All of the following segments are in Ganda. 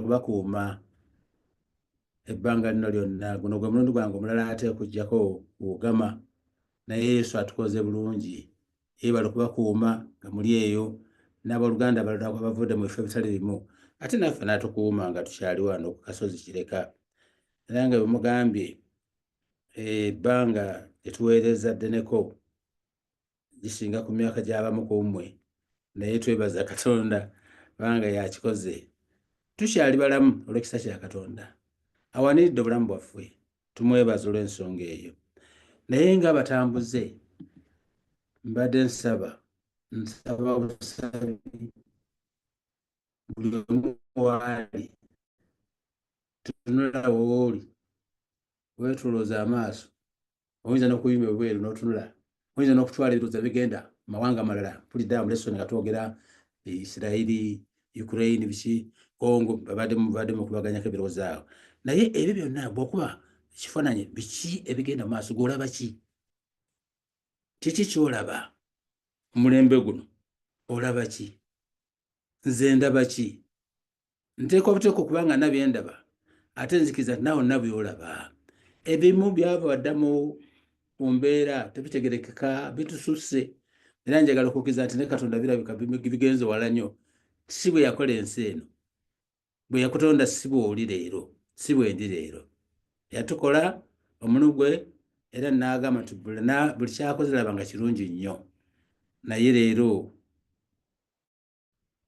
okubakuuma ebbanga lino lyonna. Guno gwe mulundi gwange omulala ate okuggyako Ugama, naye Yesu atukoze bulungi. Yeebale okubakuuma nga muli eyo n'abooluganda abalala abavudde mu bifo ebitali bimu, ate naffe n'atukuuma nga tukyali wano ku kasozi Kireka. Era nga bwe mugambye, ebbanga lye tuweereza ddeneko gisinga ku myaka gy'abamu ku mmwe, naye twebaza Katonda kubanga yakikoze. Tukyali balamu olw'ekisa kya Katonda, awaniridde obulamu bwaffe, tumwebaza olw'ensonga eyo. Naye ng'abatambuze, mbadde nsaba nsaba obusabi buli omu waali, tunula wooli, weetolooza amaaso. Oyinza n'okuyima ebweru n'otunula, oyinza n'okutwala ebirowoozo bigenda mu mawanga amalala. Mpulidde awo mu lesson nga twogera Isirayiri, Ukraine, biki, Congo, babadde mukubaganyako ebirowoozo awo. Naye ebyo byonna bw'okuba ekifaananyi, biki ebigenda mu maaso, g'olaba ki? Kiki ky'olaba mu mulembe guno? Olaba ki? Nze ndaba ki? Nteekwa buteekwa okuba nga nabye ndaba, ate nzikiriza nti naawe onna by'olaba. Ebimu byava dda mu mbeera tebitegerekeka, bitususse, era njagala okukkiriza nti ne Katonda birabika bigenze wala nnyo. Si bwe yakola ensi eno, bwe yakutonda si bw'oli leero, si bwe ndi leero. Yatukola omulimu gwe era n'agamba nti buli kyakoze laba nga kirungi nnyo, naye leero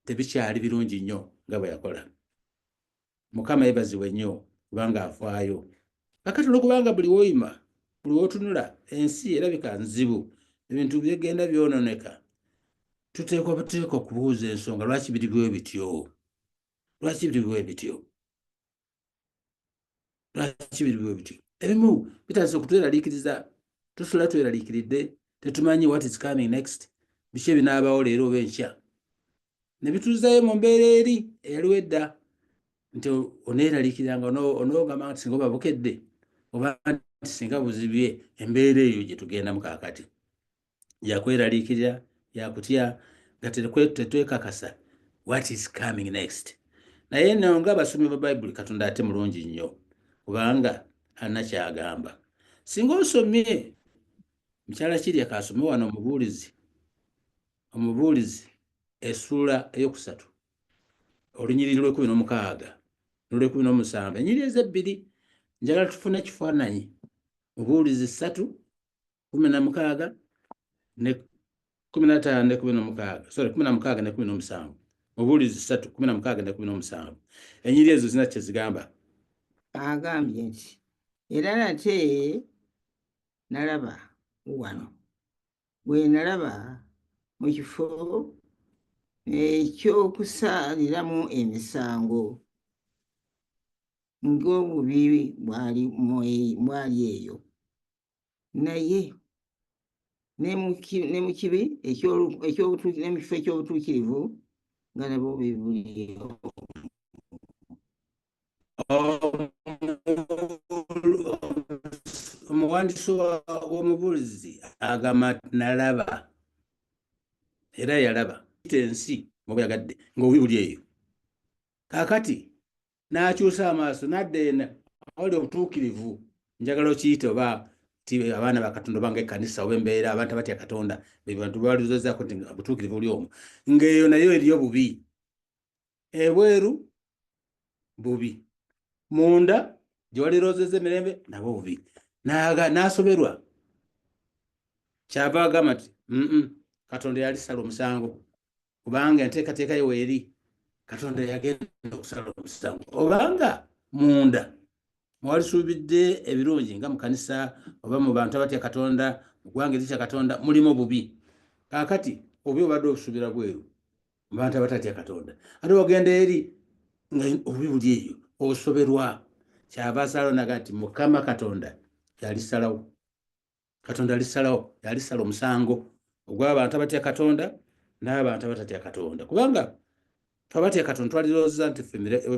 tebikyali birungi nnyo nga bwe yakola. Mukama yeebazibwe nnyo kubanga afaayo. Kakati olwokubanga buli woyima, buli wotunula, ensi erabika nzibu, ebintu bigenda byononeka, tuteekwa buteekwa okubuuza ensonga lwaki biri bwe bityo, lwaki biri bwe bityo, lwaki biri bwe bityo. Ebimu bitandise okutweraliikiriza, tusula tweraliikiridde, tetumanyi what is coming next, biki ebinaabawo leero oba enkya, ne bituzzaayo mu mbeera eri eyaliwo edda nti oneeraliikirira nga onoogamba nti singa oba bukedde oba nti singa buzibye. Embeera eyo gye tugendamu kaakati yakweraliikirira, yakutya, nga tetwekakasa what is coming next. Naye no nga abasomi ba Bayibuli, Katonda ate mulungi nnyo kubanga alina kyagamba. Singa osomye mukyala kirya kasome wano Omubuulizi essuula eyokusatu, olunyiriri lw'e16 n'olw'e17, enyiriri ezebbiri, njagala tufune ekifaananyi. Mubuulizi 3:16 ne 15 ne 16, sorry, 16 ne 17. Mubuulizi 3:16 ne 17, enyiriri ezo zina kye zigamba. Agambye nti, "Era nate nalaba wano, bwe nalaba mu kifo ekyokusaliramu emisango ng'obubi bwali eyo, naye ne mu kibi ne mu kifo eky'obutuukirivu nga nabwo bubi buliyo." Omuwandiisi w'Omubuulizi agamba nalaba, era yalaba ensi nga bweyagadde ng'obubi buli eyo. Kaakati n'akyusa amaaso n'adda ena awali obutuukirivu, njagala okiyite oba ti abaana ba Katonda oba ng'ekkanisa oba embeera abantu abatya Katonda, be bantu balizozaako nti obutuukirivu buli omwo, ng'eyo nayo eriyo bubi. Ebweru bubi, munda gye waliroozezza emirembe nabo bubi. N'asoberwa, kyava agamba nti, Katonda yalisala omusango, kubanga enteekateeka ye weeri. Katonda yagenda okusala omusango obanga munda mwalisuubidde ebirungi, nga mu kanisa oba mu bantu abatya Katonda, mu ggwanga eritya Katonda, mulimu obubi. Kaakati obubi obadde obusuubira bweru mu bantu abatatya Katonda, ate wagenda eri nga obubi buli eyo, osoberwa. Kyava asalawo naga nti Mukama Katonda yalisalawo, Katonda alisalawo, yalisala omusango ogw'abantu abatya Katonda n'abantu abatatya Katonda, kubanga abatya Katonda twalirowooza nti ffe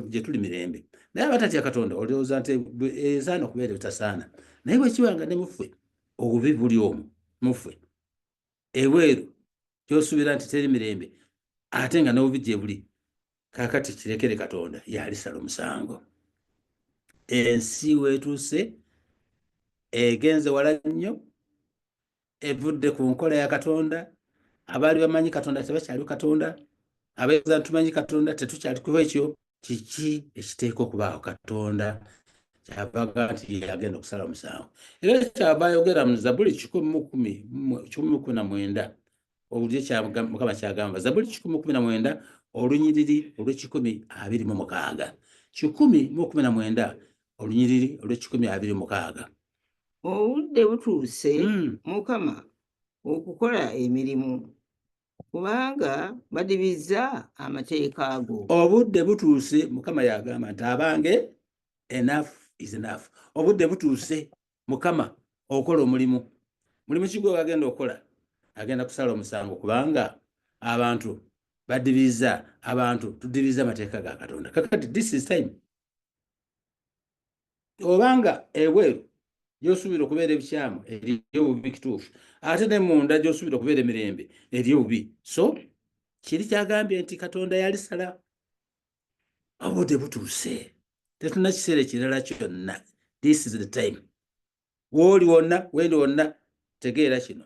gye tuli mirembe, naye abatatya Katonda olirowooza nti esaana okubeera ebitasaana. Naye bwe kiba nga ne muffe obubi buli omwo, muffe ebweru kyosuubira nti teri mirembe, ate nga n'obubi gye buli. Kaakati kirekere Katonda yalisala omusango. Ensi weetuuse egenze wala nnyo, evudde ku nkola ya Katonda. Abaali bamanyi Katonda tebakyali Katonda, abeeza tumanyi Katonda tetukyali ku ekyo. Kiki ekiteeka okubaawo? Katonda kyavaga nti yagenda okusala omusango, era kyava ayogera mu Zabuli 119. Owulire Mukama kyagamba, Zabuli 119, olunyiriri olw'e 126, 119, olunyiriri olw'e 126. Obudde butuuse, Mukama, okukola emirimu, kubanga badibizza amateeka go. Obudde butuuse. Mukama yagamba nti, "Abange, enough is enough." Obudde butuuse Mukama okola omulimu. Mulimu ki gwe wagenda okukola? Agenda kusala omusango, kubanga abantu badibizza, abantu tudibizza amateeka ga Katonda. Kakati this is time. Obanga ebweru gy'osuubira okubeera ebikyamu eriyo obubi, kituufu, ate ne munda gy'osuubira okubeera emirembe eriyo obubi. So kiri kyagambye nti Katonda yalisala. Obudde butuuse, tetulina kiseera ekirala kyonna. This is the time. Wooli wonna, wendi wonna, tegeera kino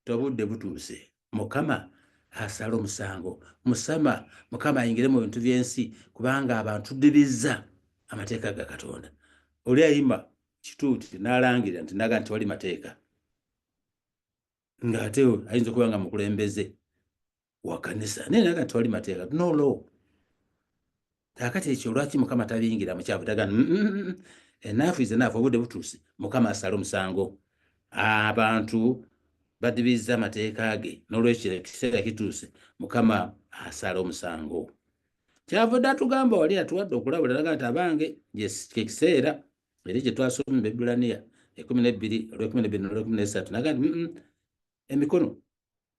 ti obudde butuuse Mukama asala omusango. Musama Mukama ayingire mu bintu by'ensi, kubanga abantu tudibizza amateeka ga Katonda. Oli ayima kituuti n'alangira nti naga nti wali mateeka, ng'ate ayinza okuba nga mukulembeze wa kanisa, naye naga nti wali mateeka, no law. Kakati ekyo lwaki Mukama tabiyingira mu kyavu? Taga enough is enough. Obudde butuuse Mukama asale omusango. Abantu badibizza amateeka ge, n'olwekyo ekiseera kituuse Mukama asale omusango. Kyavudde atugamba wali atuwadde okulabula, naga nti, "Abange, yes, kye kiseera." Eri kye twasoma mu Bebbulaniya 12 olw'e 12 n'olw'e 13, naga nti, Emikono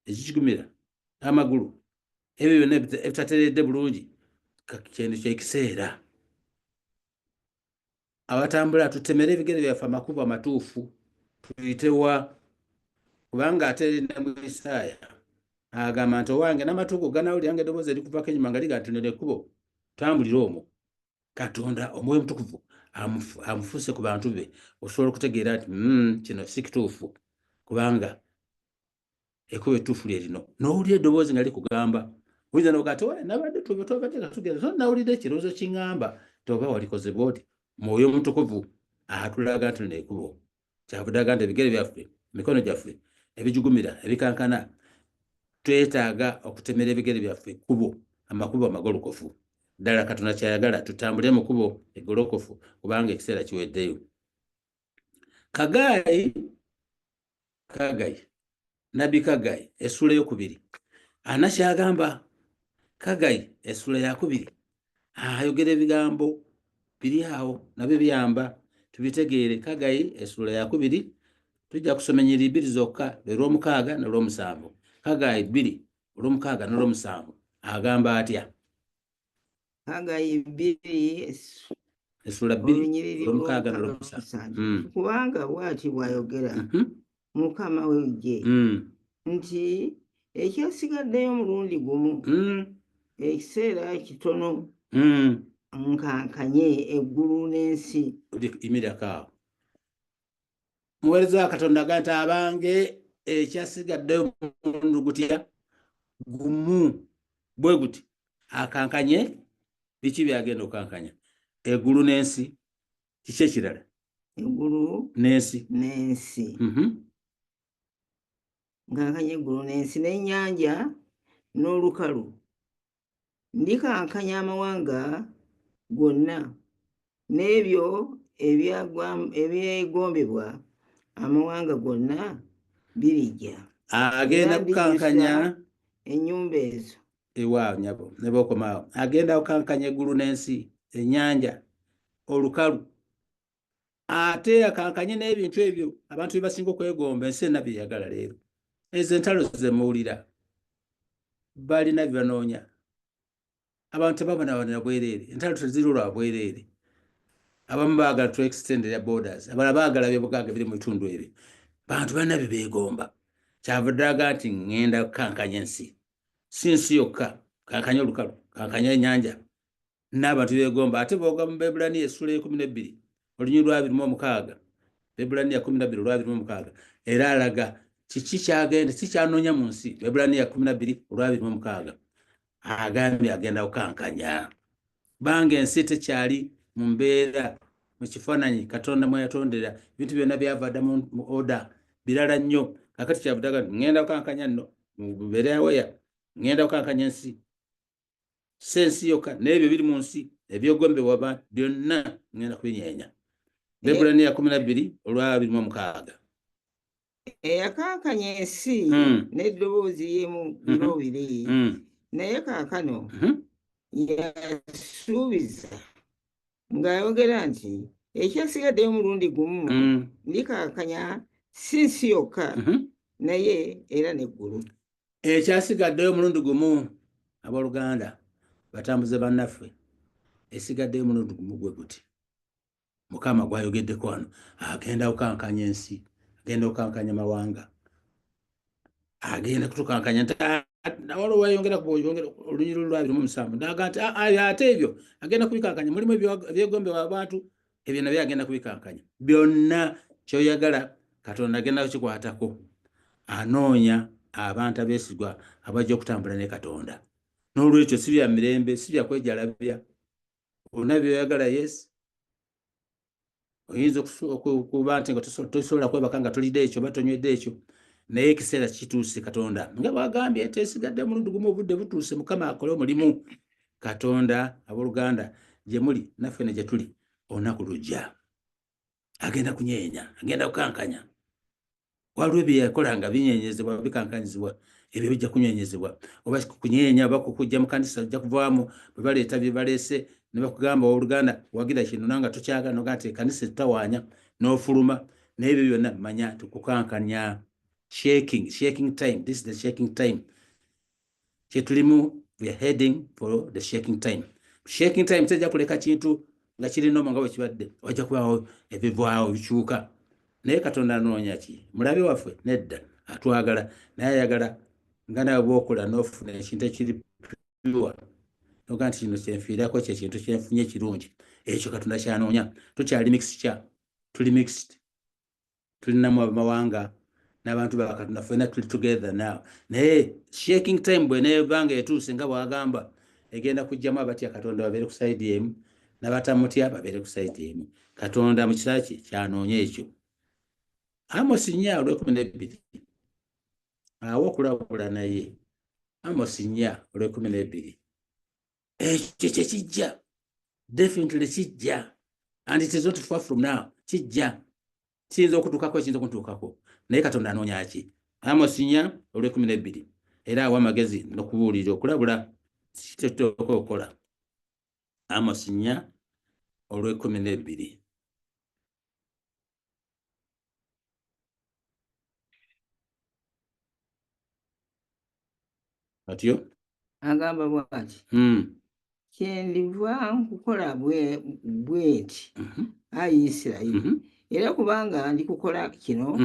egikigumira, amagulu, ebyo byonna ebitateredde bulungi, kyeno kyekiseera abatambula tutemere ebigere byaffe amakubo amatuufu, tuyitewa." Kubanga ate eri ne mu Isaaya agamba nti, "Owange, n'amatu go ganawulira nga eddoboozi erikuvako enyuma nga liga nti, 'Lino ekkubo, tambulira omwo.'" Katonda Omwoyo Omutukuvu amufuuse ku bantu be, osobola okutegeera nti, kino si kituufu, kubanga ekkubo ettuufu lye lino." N'owulira eddoboozi nga likugamba, oyinza noga ti, "Nabadde tube twabadde nga tugenda, so nawulidde ekirowoozo kiŋŋamba ti oba walikoze bwoti." Mwoyo Omutukuvu atulaga nti lino ekkubo. Kyavudde aga nti ebigere byaffe, emikono gyaffe ebijugumira, ebikankana, twetaaga okutemera ebigere byaffe ekkubo, amakubo amagolokofu. Ddala Katonda kyayagala tutambule mu kkubo eggolokofu, kubanga ekiseera kiweddeyo. Kagayi, Kagayi, nabbi Kagayi essuula eyokubiri ana kyagamba. Kagayi essuula yakubiri ayogera ebigambo biri awo, nabyo biyamba tubitegeere. Kagayi essuula yakubiri, tujja kusoma enyiriri bbiri zokka, lwe lw'omukaaga n'olw'omusanvu. Kagayi 2, olw'omukaaga n'olw'omusanvu, agamba atya? Kagayi 2, essuula 2, olunyiriri olw'omukaaga olw'omukaaga n'olw'omusanvu. n'olwomusanvu. Kubanga bw'ati bw'ayogera Mukama w'eggye nti, "Ekyasigaddeyo omulundi gumu, ekiseera kitono, nkankanye eggulu n'ensi." Yimirako awo. Muweereza wa Katonda aga nti, "Abange, ekyasigaddeyo omulundi gutya? Gumu bwe guti, akankanye." Biki byagenda okukankanya? Eggulu n'ensi. Kiki ekirala? Eggulu n'ensi. N'ensi. Nkankanya eggulu n'ensi n'ennyanja n'olukalu. Ndikankanya amawanga gonna, n'ebyo ebyegombebwa amawanga gonna birijja. Agenda Era kukankanya ndijjuza ennyumba ezo. Ewaawo nyabo, ne bokomaawo. Agenda kukankanya eggulu n'ensi, ennyanja, olukalu, ate akankanye n'ebintu ebyo abantu bye basinga okwegomba, ensi enna byeyagala leero. Ezo entalo ze muwulira, balina bye banoonya. Abantu tebabonaabonera bwereere, entalo teziri lwa bwereere. Abamu baagala to extend their borders, abalala baagala byobugagga biri mu bitundu ebyo. Bantu balina bye beegomba. Kyavudde aga nti, "Ŋŋenda kukankanya ensi." Si nsi yokka, kankanya olukalu, kankanya ennyanja. N'abantu beegomba. Ate bw'oga mu Baebbulaniya essula 12 olunyiriri lwa 26, Baebbulaniya 12 olwa 26, era alaga kiki kyagenda, kiki kyanoonya mu nsi. Baebbulaniya 12 olwa 26 agambye agenda kukankanya, kubanga ensi tekyali mu mbeera mu kifaananyi Katonda mwe yatondera. Ebintu byonna byava dda mu order, birala nnyo. Kakati kyavudaga nti ŋŋenda kukankanya nno, mubeere aweya, ŋŋenda kukankanya ensi, si ensi yokka n'ebyo biri mu nsi ebyegombebwa abantu byonna ŋŋenda kubinyeenya. Baebbulaniya 12 olwa 26. Eyakankanya ensi n'eddoboozi y'emu biro biri, naye kaakano yasuubiza ng'ayogera nti ekyasigaddeyo omulundi gumu ndikankanya si nsi yokka naye era n'eggulu. Ekyasigaddeyo omulundi gumu, abooluganda, batambuze bannaffe, esigaddeyo omulundi gumu gwe guti Mukama gwayogeddeko wano. Agenda kukankanya ensi, agenda kukankanya mawanga, agenda kutukankanya. Nti waliwo wayongera olunyiriri lwa 27 naga nti ate ebyo agenda kubikankanya, mulimu ebyegombebwa abantu, ebyo nabyo agenda kubikankanya byonna. Kyoyagala Katonda agenda kukikwatako. Anoonya abantu abeesigwa abajja okutambula ne Katonda. N'olwekyo si bya mirembe, si bya kwejalabya. Olina byoyagala, yes, oyinza okuba nti nga tosobola kwebaka nga tolidde ekyo oba tonywedde ekyo, naye ekiseera kituuse. Katonda nga bwagambye nti esigadde omulundi gumu, obudde butuuse Mukama akole omulimu. Katonda, abooluganda, gye muli naffe ne gye tuli, olunaku lujja agenda kunyeenya, agenda kukankanya. Waliwo bye yakola nga binyenyezebwa, bikankanyizibwa, ebyo bijja kunywenyezebwa, oba kunyeenya oba kukujja mu kanisa, ojja kuvaamu bwe baleeta bye baleese ne bakugamba, "Owooluganda, wagira kino," nanga tokyagala, noga nti ekanisa etutawaanya, n'ofuluma. Naye ebyo byonna manya nti kukankanya, shaking, shaking time. This is the shaking time kyetulimu. We are heading for the shaking time. Shaking time tejja kuleka kintu nga kiri normal nga bwe kibadde. Wajja kubaawo ebivaawo bikyuka. Naye Katonda anoonya ki? Mulabe waffe? Nedda, atwagala, naye ayagala nga nawe bwokola n'ofuna ekintu ekiri pure, noga nti kino kyenfiirako, kyekintu kyenfunye ekirungi. Ekyo Katonda kyanoonya. Tukyali mixture, tuli mixed, tulinamu abamawanga n'abantu ba Katonda, ffenna tuli together now. Naye shaking time bweneebanga etuuse nga bw'agamba, egenda kujjamu abatya Katonda babeere ku side emu, n'abatamutya babeere ku side emu. Katonda mu kisa kye kyanoonya ekyo. Amosi 4 olw'12 awo okulabula. Naye Amosi 4 olw'12, ekyo kyekijja, definitely kijja, and it is not far from now. Kijja, kiyinza okutuukako, ekiyinza okuntuukako, naye Katonda anoonya ki? Amosi 4 olw'12, era awa amagezi n'okubuulirira, okulabula kituuka okukola. Amosi 4 olw'12. Atyo. Agamba bw'ati: "Kyendiva nkukola bwe nti, ayi Isirayiri, era kubanga ndikukola kino,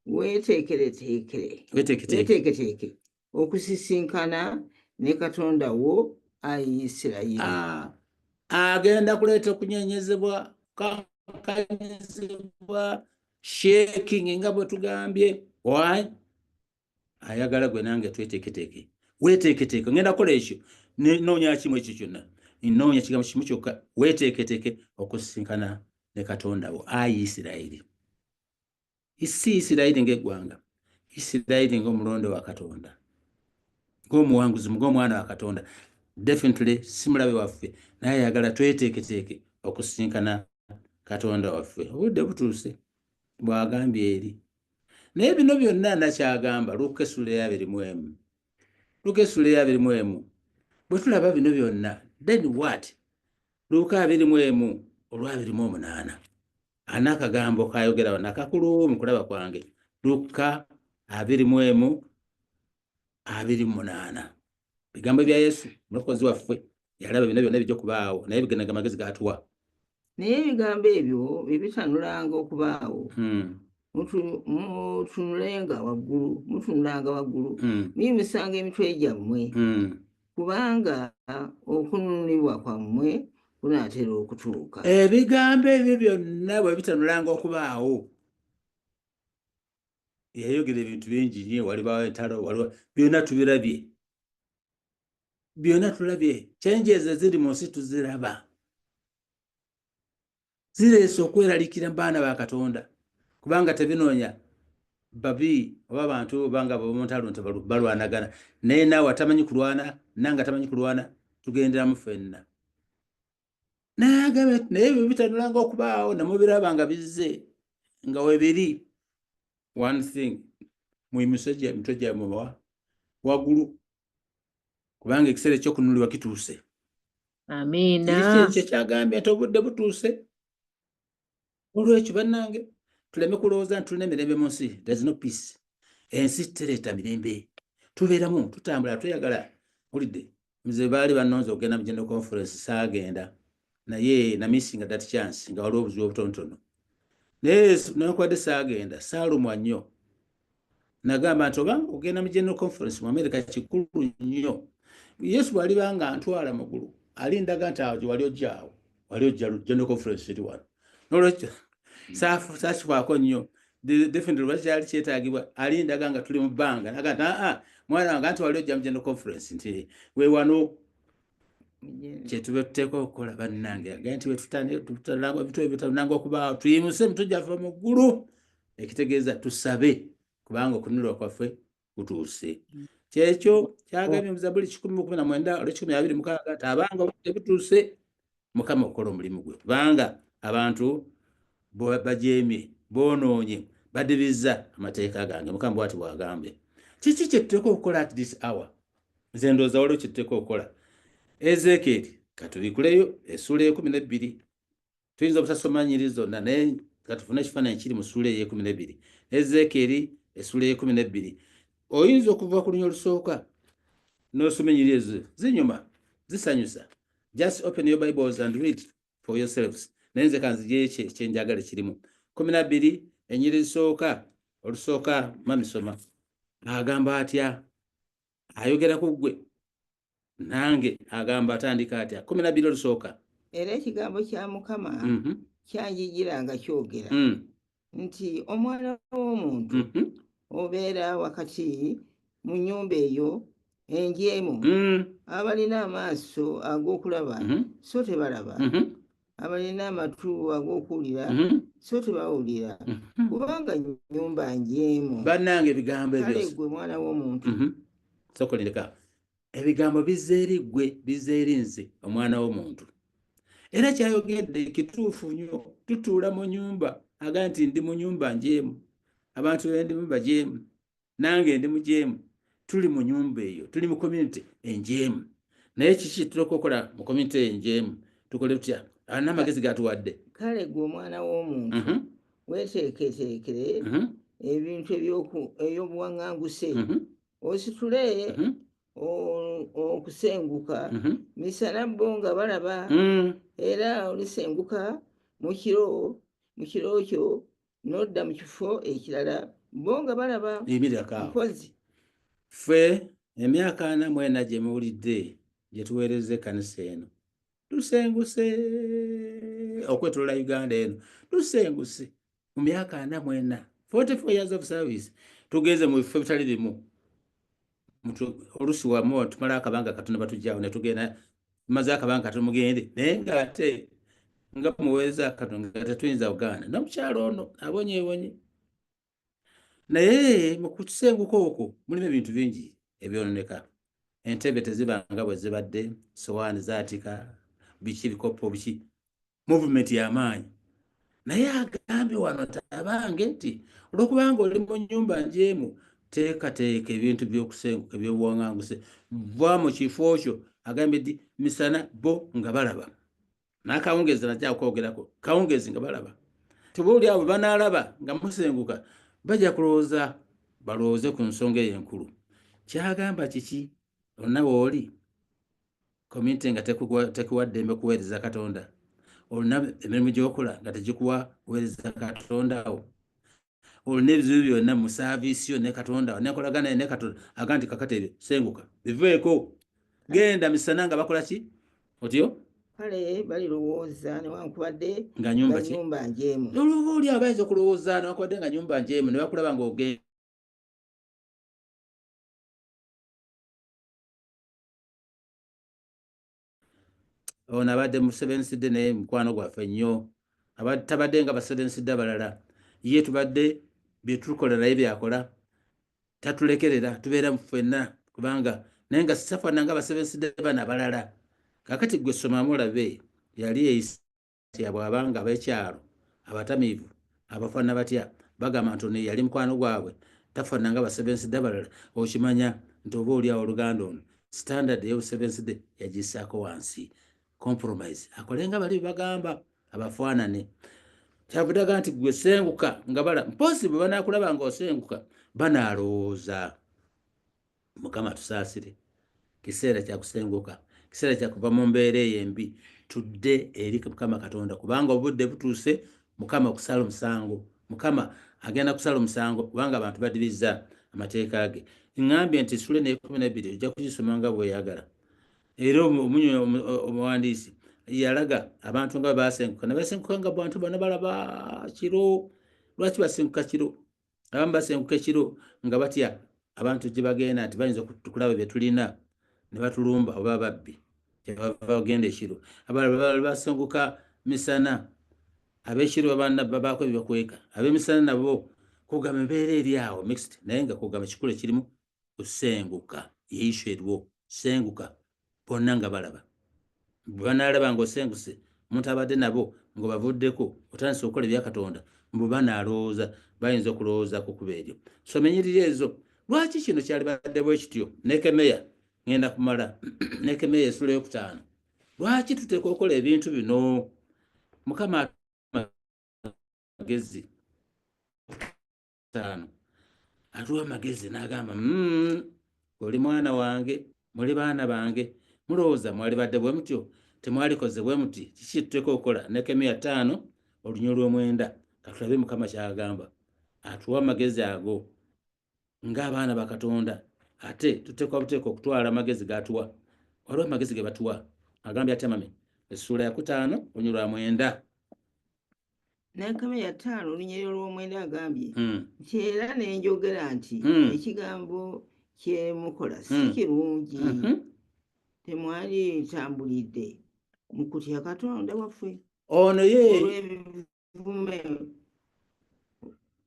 weeteekereteekere, weteeketeeke, weeteeketeeke okusisinkana ne Katonda wo, ayi Isirayiri." Ah, agenda kuleeta okunyenyezebwa, kankanyizibwa, shaking nga bwe tugambye. Why? Ayagala gwe nange tweteeketeeke. Weeteeketeeke, ngenda kukola ekyo. Noonya kimu ekyo kyonna, noonya kigambo kimu kyokka: weeteeketeeke okusisinkana ne Katonda wo, ayi Isirayiri. Si Isirayiri ng'eggwanga, Isirayiri ng'omulondo wa Katonda, ng'omuwanguzi, ng'omwana wa Katonda. Definitely si mulabe waffe, naye ayagala tweteeketeeke okusisinkana Katonda waffe. Obudde butuuse, bw'agambye eri. Naye bino byonna nakyagamba Luka essula eya 21. Luka essula eya 21, bwe tulaba bino byonna, then what? Luka 21 olwa 28, ana akagambo kayogera wano akakulu mu kulaba kwange. Luka 21 28, bigambo bya Yesu Mulokozi waffe. Yalaba bino byonna bijja okubaawo, naye bigenaga amagezi gatuwa. "Naye ebigambo ebyo bwe bitanulanga okubaawo, mutunulenga waggulu, mutunulanga waggulu, muyimusanga emitwe gyammwe, Kubanga okununulibwa kwammwe kunaatera okutuuka. Ebigambo ebyo byonna bwe bitanulanga okubaawo, yayogera ebintu bingi nnyo, walibaawo entalo, waliwo byonna tubirabye, byonna tulabye. Changes eziri mu nsi tuziraba, zireese okweraliikira mu baana ba Katonda, kubanga tebinoonya babi oba abantu oba nga mu ntalo nti balwanagana, naye naawe atamanyi kulwana nange atamanyi kulwana, tugenderamu ffenna. Naye naye ebyo bitanulanga okubaawo, namubiraba nga bizze nga webiri, one thing, muyimuse emitwe gyammwe waggulu, kubanga ekiseera ekyokununulibwa kituuse. Amiina. Ekyo kyagambye nti obudde butuuse. Olwekyo bannange, tuleme kulowooza nti tulina emirembe mu nsi. There is no peace. Ensi tereeta mirembe. Tubeeramu, tutambula, tweyagala. Mpulidde nze baali bannonze okugenda mu General Conference, saagenda, naye namissinga that chance nga waliwo obuzibu obutonotono. Naye newankubadde saagenda, saalumwa nnyo. Nagamba nti obanga okugenda mu General Conference mu America kikulu nnyo, Yesu bw'aliba nga antwala mu ggulu, alindaga nti awo gye wali ojja, awo wali ojja, General Conference eri wano. Nolwekyo saakifaako nnyo. Definitely lwaki kyali kyetaagibwa, alindaga nga tuli mu bbanga, naga nti, "Aa, mwana wange, anti wali ojja mu General Conference," nti we wano kyetuba tuteekwa okukola. Bannange, agaye nti ebintu ebyo bitananga okubaawo, tuyimuse emitwe gyaffe mu ggulu, ekitegeeza tusabe, kubanga okununulwa kwaffe kutuuse. Kyekyo kyagambye mu Zabuli 119 olw'e126 nti abanga obudde butuuse Mukama okukola omulimu gwe, kubanga abantu bajeemye, boonoonye, badibizza amateeka gange. Mukama bwati bw'agambye. Kiki kye tuteekwa okukola at this hour? Nze ndowooza waliwo kye tuteekwa okukola. Ezeekyeri, katubikuleyo essuula ey'e12. Tuyinza obutasoma nnyiriri zonna, naye katufune ekifaananyi kiri mu ssuula ey'e12. Ezeekyeri essuula ey'e12, oyinza okuva ku lunya olusooka n'osoma ennyiriri ezo, zinyuma, zisanyusa. Just open your Bibles and read for yourselves, naye nze kanzijeyo kyenjagala ekirimu 12, ennyiriri zisooka, olusooka. Mamisoma, agamba atya? Ayogera ku ggwe nange. Agamba, atandika atya? 12 olusooka. Era ekigambo kya Mukama kyanjijira nga kyogera nti, "Omwana w'omuntu, obeera wakati mu nnyumba eyo enjeemu, abalina amaaso ag'okulaba so tebalaba, abalina amatu ag'okuwulira so tebawulira, kubanga nnyumba njeemu." Bannange, ebigambo Kale ebyo ggwe mwana w'omuntu, Sokolireka, ebigambo bizza eri ggwe, bizza eri nze, omwana w'omuntu. Era kyayogedde kituufu nnyo. Tutuula mu nyumba, aga nti ndi mu nyumba njeemu, abantu bendimu bajeemu, nange ndi mujeemu. Tuli mu nyumba eyo, tuli mu community enjeemu. Naye kiki tuleka okukola mu community eyo enjeemu? Tukole tutya? Alina amagezi gatuwadde. Kale ggwe omwana w'omuntu, weeteeketeekere ebintu eby'obuwaŋŋanguse, ositule okusenguka misana bo nga balaba, era olisenguka mu kiro kyo n'odda mu kifo ekirala bo nga balaba. Yimirirako awo. Mpozi. Ffe emyaka 44 gye muwulidde gye tuweereza ekkanisa eno, tusenguse okwetolola Uganda eno. Tusenguse mu myaka 44, 44 years of service. Tugenze mu bifo ebitali bimu. Olusi wamu tumala akabanga katono, batujjawo ne tugenda, tumaze akabanga katono, mugende. Naye ng'ate nga muweereza katono nga tetuyinza kugaana n'omukyalo ono abonyeebonye. Naye mu kusenguka okwo mulimu ebintu bingi ebyononeka. Entebe tezibanga bwe zibadde, sowaani zaatika, biki, bikopo, biki, movement y'amaanyi. Naye agambye wano nti abange, nti olwokubanga oli mu nnyumba njeemu, teekateeka ebintu by'okusenguka ebyobuwaŋŋanguse, va mu kifo kyo. Agambye nti misana bo nga balaba, n'akawungeezi najja kwogerako, kawungeezi nga balaba. Tuba oli abo banaalaba nga musenguka, bajja kulowooza, balowooze ku nsonga eyo enkulu. Kyagamba kiki? Onna wooli community nga tekuwa ddembe kuweereza Katonda, olina emirimu gy'okola nga tegikuwa kuweereza Katonda wo, olina ebizibu byonna mu service yo ne Katonda wo, nenkolagana ne Katonda, aga nti kakati ebyo senguka, biveeko. Genda misana nga bakola ki? Otyo? Kale balirowooza newankubadde nga nyumba ki? Nyumba njeemu. Olwoba oli abayinza okulowooza newankubadde nga nyumba njeemu ne bakulaba ng'ogenda. Ono abadde mu Seventh Day naye mukwano gwaffe nnyo. Tabadde nga ba Seventh Day abalala. Ye tubadde bye tukola naye byakola. Tatulekerera, tubeera mu ffenna kubanga naye nga sisafaanana nga ba Seventh Day bano abalala. Kaakati ggwe somamu olabe yali yeeyisa atya bw'abanga ab'ekyalo abatamiivu abafaanana batya bagamba nti ono yali mukwano gwabwe tafaanana nga ba Seventh Day abalala. Okimanya nti oba oli awo oluganda ono standard ey'obu Seventh Day yagissaako wansi. Compromise akole nga bali bagamba abafaanane. Kyavudde agamba nti ggwe senguka nga bala mpozi bwe banaakulaba ng'osenguka banaalowooza. Mukama tusaasire. Kiseera kya kusenguka, kiseera kya kuva mu mbeera eyo embi tudde eri Mukama Katonda, kubanga obudde butuuse Mukama okusala omusango. Mukama agenda kusala omusango kubanga abantu badibizza amateeka ge. Ŋŋambye nti essula eno ey'ekkumi n'ebbiri ojja kugisoma nga bw'oyagala. Era omuwandiisi yalaga abantu nga bwe baasenguka, ne basenguka nga bantu bonna balaba kiro. Lwaki basenguka kiro? Abamu basenguka ekiro nga batya abantu gye bagenda nti bayinza okulaba bye tulina ne batulumba oba babbi, kyebava bagenda ekiro. Abalala basenguka misana, ab'ekiro babaako bye bakweka, ab'emisana nabo kugamba embeera eri awo mixed, naye nga kugamba ekikulu ekirimu kusenguka, ye issue eriwo, senguka bonna nga balaba. Bwe banaalaba ng'osenguse, omuntu abadde nabo ng'obavuddeko otandise okukola ebya Katonda, mbu banaalowooza, bayinza okulowooza ku kkubo eryo. So ennyiriri ezo, lwaki kino kyalibadde bwe kityo? Nekemeya, ngenda kumala Nekemeya essula ey'okutaano. Lwaki tuteekwa okukola ebintu bino? Mukama amagezi taano atuwa amagezi n'agamba, oli mwana wange, muli baana bange, mulowooza mwalibadde bwe mutyo, temwalikoze bwe muti, kiki tuteekwa okukola? Nekemeya 5 olunyiriri lw'omwenda, katulabe Mukama ky'agamba. Atuwa amagezi ago ng'abaana ba Katonda, ate tuteekwa buteekwa okutwala amagezi g'atuwa. Waliwo amagezi ge batuwa. Agambye atya mami? Essuula ya 5 olunyiriri lwa 9. Nekemeya 5 olunyiriri olw'omwenda agambye nti era ne njogera nti ekigambo kye mukola si kirungi. Temwalitambulidde mu kutya Katonda waffe. Ono ye Olw'ebivume.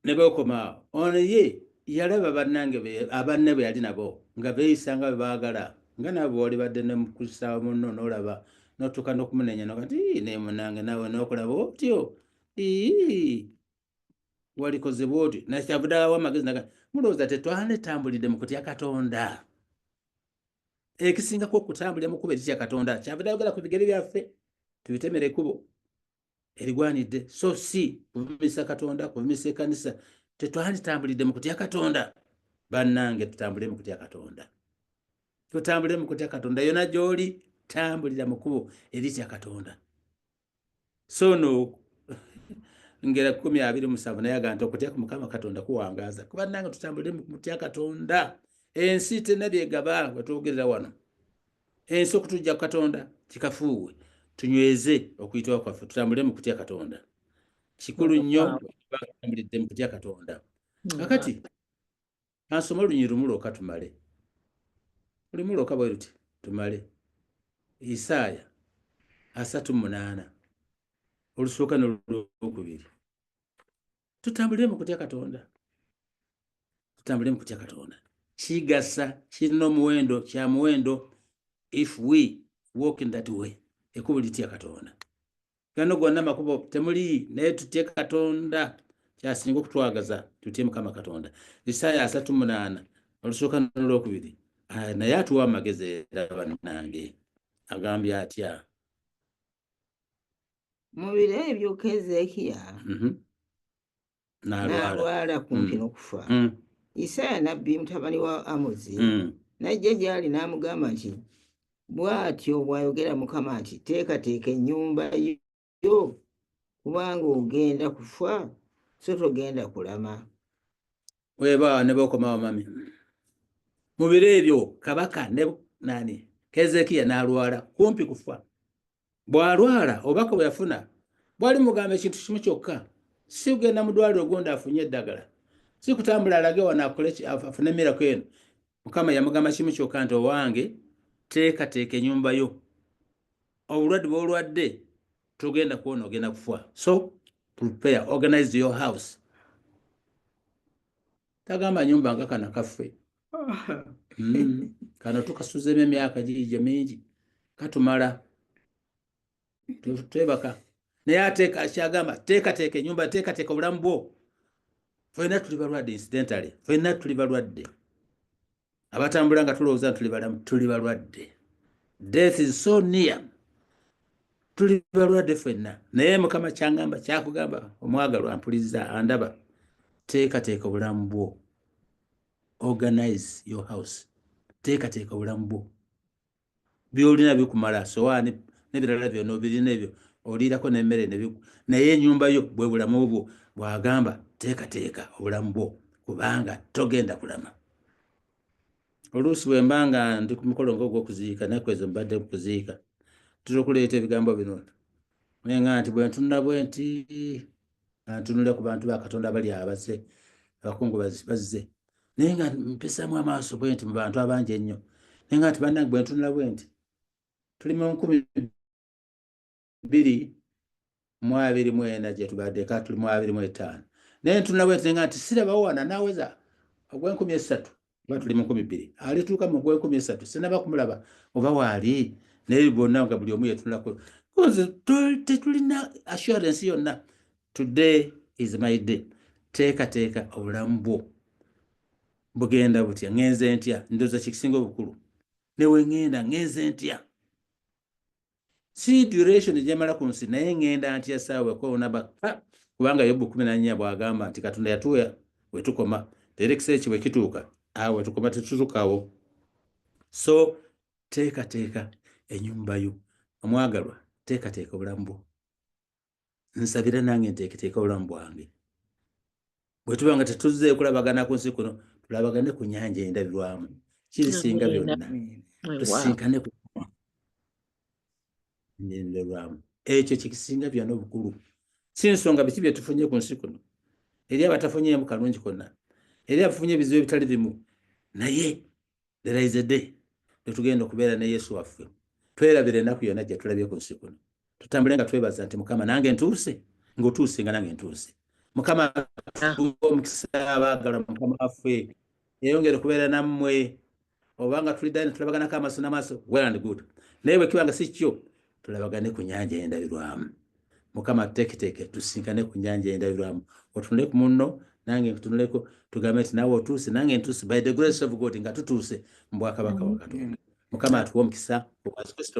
Ne bwekoma awo. Ono ye yalaba bannange abanne be yali nabo nga beeyisa nga bwe baagala, nga naawe bw'olibadde ne mukristaayo munno n'olaba n'otuuka n'okumunenya n'oga nti, Ii, naye munnange naawe n'okola bw'otyo. Ii, walikoze bw'otyo. Naye kyavudde awa amagezi n'agamba, mulowooza tetwanditambulidde mu kutya Katonda? Ekisingako okutambulira mu kkubo eritya Katonda, kyavudde ayogera ku bigere byaffe tubitemere ekkubo erigwanidde, so si kuvumisa Katonda, kuvumisa ekkanisa. Tetwanditambulidde mu kutya Katonda. Bannange tutambule mu kutya Katonda, tutambule mu kutya Katonda. Yonna gy'oli tambulira mu kkubo eritya Katonda. So no ngera 27 naye agamba nti okutya ku Mukama Katonda kuwangaaza. Kuba bannange tutambulire mu kutya Katonda. Ensi tenna byegaba we twogerera wano. Ensi okutujja ku Katonda kikafuuwe. Tunyweze okuyitibwa kwaffe, tutambulire mu kutya Katonda. Kikulu nnyo tutambulidde mu kutya Katonda. Kakati kansome olunyiriri lumu lwokka tumale. Lumu lwokka bwe luti tumale. Isaaya 38 olusooka n'olwokubiri. Tutambulire mu kutya Katonda. Tutambulire mu kutya Katonda. Kigasa, kirina omuwendo, kya muwendo if we walk in that way. Ekkubo litya Katonda. Gano gonna amakubo temuli, naye tutye Katonda. Kyasinga okutwagaza, tutye Mukama Katonda. Isaaya 38 olusooka n'olwokubiri. Naye atuwa amagezi era bannange. Agambye atya? Mu biro ebyo Keezeekiya N'alwala. n'alwala kumpi n'okufa. Isaaya nabbi mutabani wa Amozi n'ajja gy'ali n'amugamba nti, bw'atyo bw'ayogera Mukama nti, teekateeka ennyumba yo kubanga ogenda kufa so togenda kulama. Weebaawo ne bookomawo mami. Mu biro ebyo kabaka ne nani? Kezekiya n'alwala kumpi kufa. Bw'alwala, obubaka bwe yafuna bwali mugamba ekintu kimu kyokka: si kugenda mu ddwaliro gundi afunye eddagala, si kutambula alage wano akole afune miracle eno. Mukama yamugamba kimu kyokka nti, "Owange, teekateeka ennyumba yo. Obulwadde bw'olwadde togenda kuwona, ogenda kufa. So prepare, organize your house." Tagamba nyumba nga kana kaffe. Kano tukasuzeemu emyaka giigyo mingi, katumala twebaka. Naye ate kyagamba, teekateeka ennyumba, teekateeka obulamu bwo. Ffenna tuli balwadde. Incidentally, ffenna tuli balwadde. Abatambula nga tulowooza nti tuli balamu, tuli balwadde. Death is so near. Tuli balwadde ffenna. Naye Mukama kyangamba, kyakugamba, omwagalwa mpuliriza, andaba, teekateeka obulamu bwo. Organize your house, teekateeka obulamu bwo. Byolina bikumala, sowaani n'ebirala byonna obirina, ebyo oliirako n'emmere, naye ennyumba yo bwe bulamu bwo. Bw'agamba, teekateeka obulamu bwo kubanga togenda kulama. Oluusi bwe mba nga ndi ku mukolo ng'ogw'okuziika, naku ezo mbadde mu kuziika, tutera okuleeta ebigambo bino, naye nga nti bwe ntunula bwe nti nga ntunula ku bantu ba Katonda abali abazze, abakungu bazze, naye nga mpisaamu amaaso bwe nti mu bantu abangi ennyo, naye nga nti, "Bannange, bwe ntunula bwe nti, tuli mu 2024 gye tubadde, ka tuli mu 25, naye ntunula bwe nti nga nti sirabawo wana naaweza ogw'e 3000, oba tuli mu 2000, alituuka mu gw'e 3000 sinaba kumulaba oba waali." Naye bonna nga buli omu yetunulako, tetulina assurance yonna. Today is my day. Teekateeka obulamu bwo. Bugenda butya? Ŋŋenze ntya? Ndowooza kikisinga obukulu, newe ŋŋenda, ŋŋenze ntya? Si duration gyemala ku nsi, naye ŋŋenda ntya saawa konaba? Kubanga Yobu 14 bw'agamba nti Katonda yatuwa we tukoma, era ekiseera ekyo bwe kituuka, awo we tukoma, tetutukawo. So teekateeka ennyumba yo, omwagalwa, teekateeka obulamu bwo. Nsabira nange nteeketeeka obulamu bwange. Bwe tuba nga tetuzze kulabagana ku nsi kuno, tulabagane ku nnyanja endabirwamu, kirisinga Amiina. byonna. Tusisinkane ku nnyanja endabirwamu, ekyo kikisinga byonna obukulu. Si nsonga biki bye tufunye ku nsi kuno. Eri abatafunyeemu kalungi konna, eri abafunye ebizibu ebitali bimu, naye there is a day lwetugenda okubeera ne Yesu waffe, twerabira ennaku yonna gye tulabye ku nsi kuno, tutambule nga twebaza nti, "Mukama, nange ntuuse ng'otuuse, nga nange ntuuse." Mukama tuwe omukisa. Abaagala Mukama waffe yeyongere okubeera nammwe. Obanga tuliddayo ne tulabaganako amaaso n'amaaso, well and good, naye bwe kiba nga si kyo, tulabagane ku nnyanja endabirwamu. Mukama tuteeketeeke tusinkane ku nnyanja endabirwamu. Otunule ku munno, nange nkutunuleko, tugambe nti, "Naawe otuuse, nange ntuuse, by the grace of God, nga tutuuse mu bwakabaka bwa Katonda." Mukama atuwe omukisa obwa Kristo.